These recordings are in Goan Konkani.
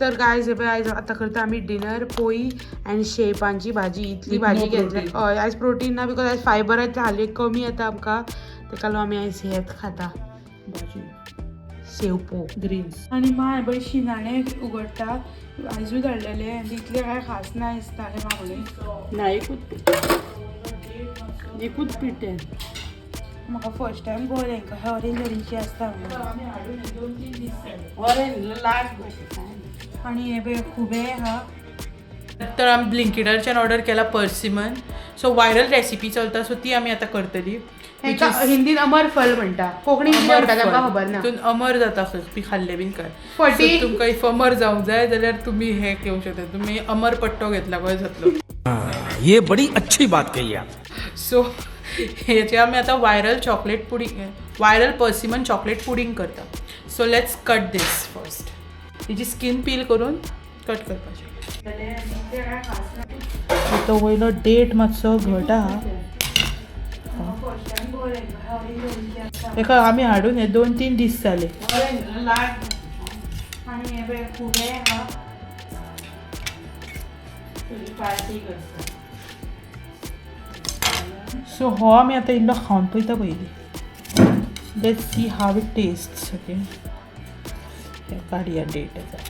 तर गायज हे पळय आयज आतां करता आमी डिनर, पोळी आनी शेपांची भाजी. इतली With भाजी no घेतल्या. protein. हय, आयज प्रोटीन ना because आयज फायबर हाली कमी येता आमकां, तेका लागून आमी आयज हेत खाता. भाजी. शेवपो. ग्रीन्स. आनी माय पळय शिनाणे उगडटा, आयजूच हाडलेले आनी इतले कांय खास ना दिसतालें म्हाका. ना, एकूच एकूच पीठ तें. म्हाका फर्स्ट टायम कळ्ळें हेंकां ऑरेंज ऑरेंजशी आसता म्हणून. आमी हाडून 2-3 दीस जाले. Orange last. आनी हे पळय खुबे आहा. तर आमी ब्लिंकिटाच्यान ऑर्डर केला पर्सिमन. सो व्हायरल रेसिपी चलता, सो ती आमी आतां करतली. हेका हिंदीन अमर फल म्हणटा, कोंकणीन कितें म्हणटा तांकां खबर ना. तितून अमर जाता खंय ती खाल्ले बीन काय. फटी. So, तुमकां if अमर जावंक जाय जाल्यार तुमी हे घेवंक शकता, तुमी अमर पट्टो घेतला बरो जातलो. ये बड़ी अच्छी बात कही आप. सो हेचे आमी आतां viral chocolate pudding, viral persimmon chocolate pudding करता. So let's cut this first. हेजी स्कीन पील करून कट करपाची. तो वयलो डेट मातसो घट आहा. तेका आमी हाडून हे 2-3 दीस जाले. आनी हे पळय खुबे आहा. सो हो आमी आतां इल्लो खावन पळयता पयलीं. Let's see how it taste. Okay, काडया डेट आतां.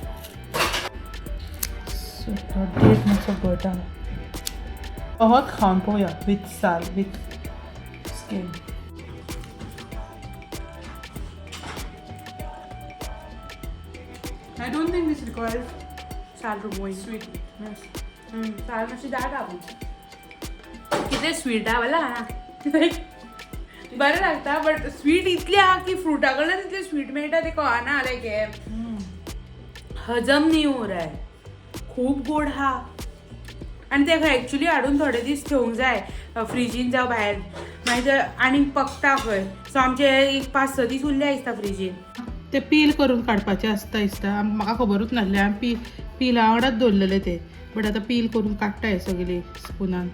सो हो डेट मातसो घट आहा. होच खावन पळोवया विथ साल, with skin. I don't think this requires साल रिमूव्हिंग. स्वीटनेस. साल मातशी दाट आहा, पूण कितें स्वीट आहा वाला बरें लागता, बट स्वीट इतली आहा की फ्रुटा कडल्यान इतलें स्वीट मेळटा तें कळना. लायक हें हजम न्ही हो रहा है, खूब गोड आहा. आनी ते खंय एक्चुली हाडून थोडे दीस ठेवूंक जाय फ्रिजीन जावं भायर, मागीर ते आनीक पकता खंय. सो आमचे एक 5-6 दीस उरले दिसता फ्रिजीन. ते पील करून काडपाचे आसता दिसता, म्हाका खबरूच नासलें. आमी पी पिला वांगडाच दवरलेले ते, बट आतां पील करून काडटा हे सगळे स्पुनान.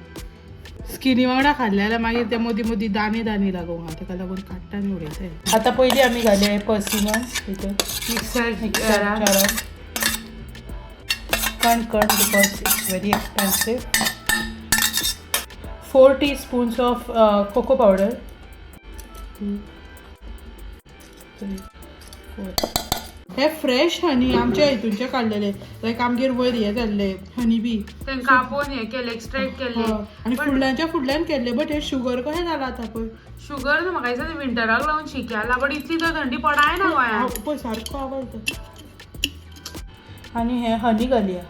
स्किनी वांगडा खाल्ले जाल्यार मागीर ते मदीं मदीं दाणे दाणे लागूंक आहा, तेका लागून काडटा आनी उडयता. आतां पयलीं आमी घाले पर्सिमन हितून. मिक्सर. मिक्सरान कण कण because it's very expensive. 4 teaspoons of cocoa powder. 2 3 4. हे फ्रेश हनी आमच्या हितूनचे काडलेले, लायक आमगेर वयर हे जाल्ले हनी बी. तांकां आपोवन हे केले, एक्स्ट्रॅक्ट केले. आनी फुडल्याच्या फुडल्यान केल्ले, बट हे शुगर कशें जाला आतां पळय. शुगर न्हू, म्हाका दिसता विंटराक लागून शिक जाला, बट इतली तर थंडी पडाय ना गोंयांत. पळय सारको आवाज येता. आनी हे हनी घालया.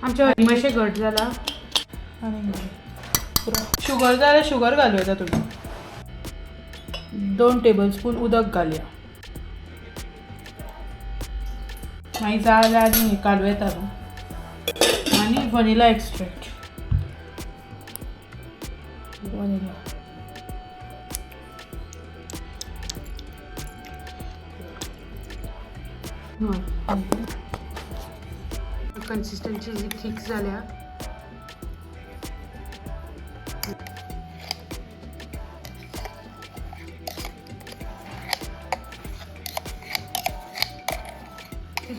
आमच्या हनी मातशें घट जाला. आनी शुगर जाल्यार शुगर घालूं येता तुमी. 2 टेबल स्पून उदक घालया. मागीर जाय जाल्यार आनी काडूं येता न्हू. आनी वनिला एक्स्ट्रॅक्ट, वनिला. कन्सिस्टन्सी जी थिक जाल्या.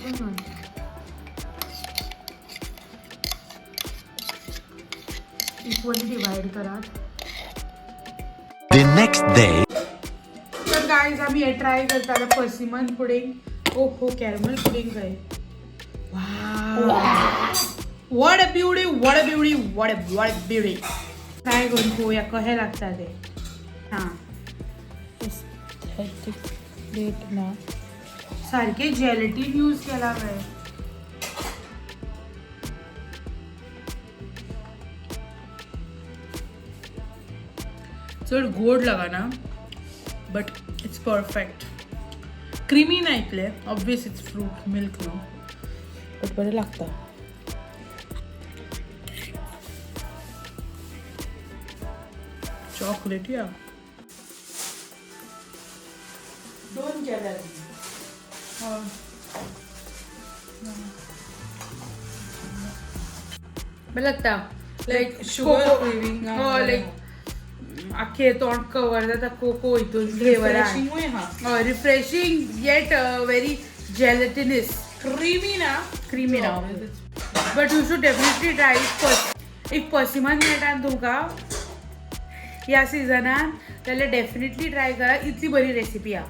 तितून इक्वली डिवायड करात. The next day. तर गायज आमी हे ट्राय करता आता पर्सिमन पुडिंग. ओ हो, कॅरमल पुडिंग काय. What a beauty, what a beauty, what a beauty. Try करून पळोवया कशें लागता ते. हां, प्लेट ना. सारकें जेलटीन यूज केला खंय. चड गोड लागना, बट it's perfect. Creamy ना इतले, ऑब्वियस it's fruit milk न्हू, बट बरें लागता. चॉकलेटी आहा. दोन केल्या. बरें लागता. लायक शुगर क्रेविंग. हय, लायक आख्खें तोंड कवर जाता कोको हितून फ्लेवरान. रिफ्रेशिंगूय आहा. Refreshing yet very gelatinous. Creamy ना. क्रिमी ना, but you should definitely try if persimmon मेळटा न्हू तुमकां ह्या सिजनान जाल्यार डेफिनेटली ट्राय करा. इतली बरी रेसिपी आहा.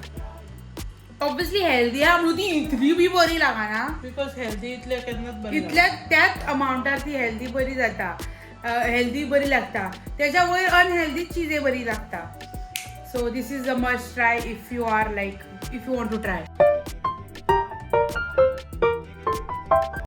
ऑब्वियसली हेल्दी आहा म्हणून ती इतली बी बरी लागना. Because healthy इतले केन्नाच बरें. इतल्या त्याच अमावंटार ती हेल्दी बरी जाता, हेल्दी बरी लागता. त्याच्या वयर अनहेल्दी चिजे बरी लागता. So this is a must try if you are like, if you want to try.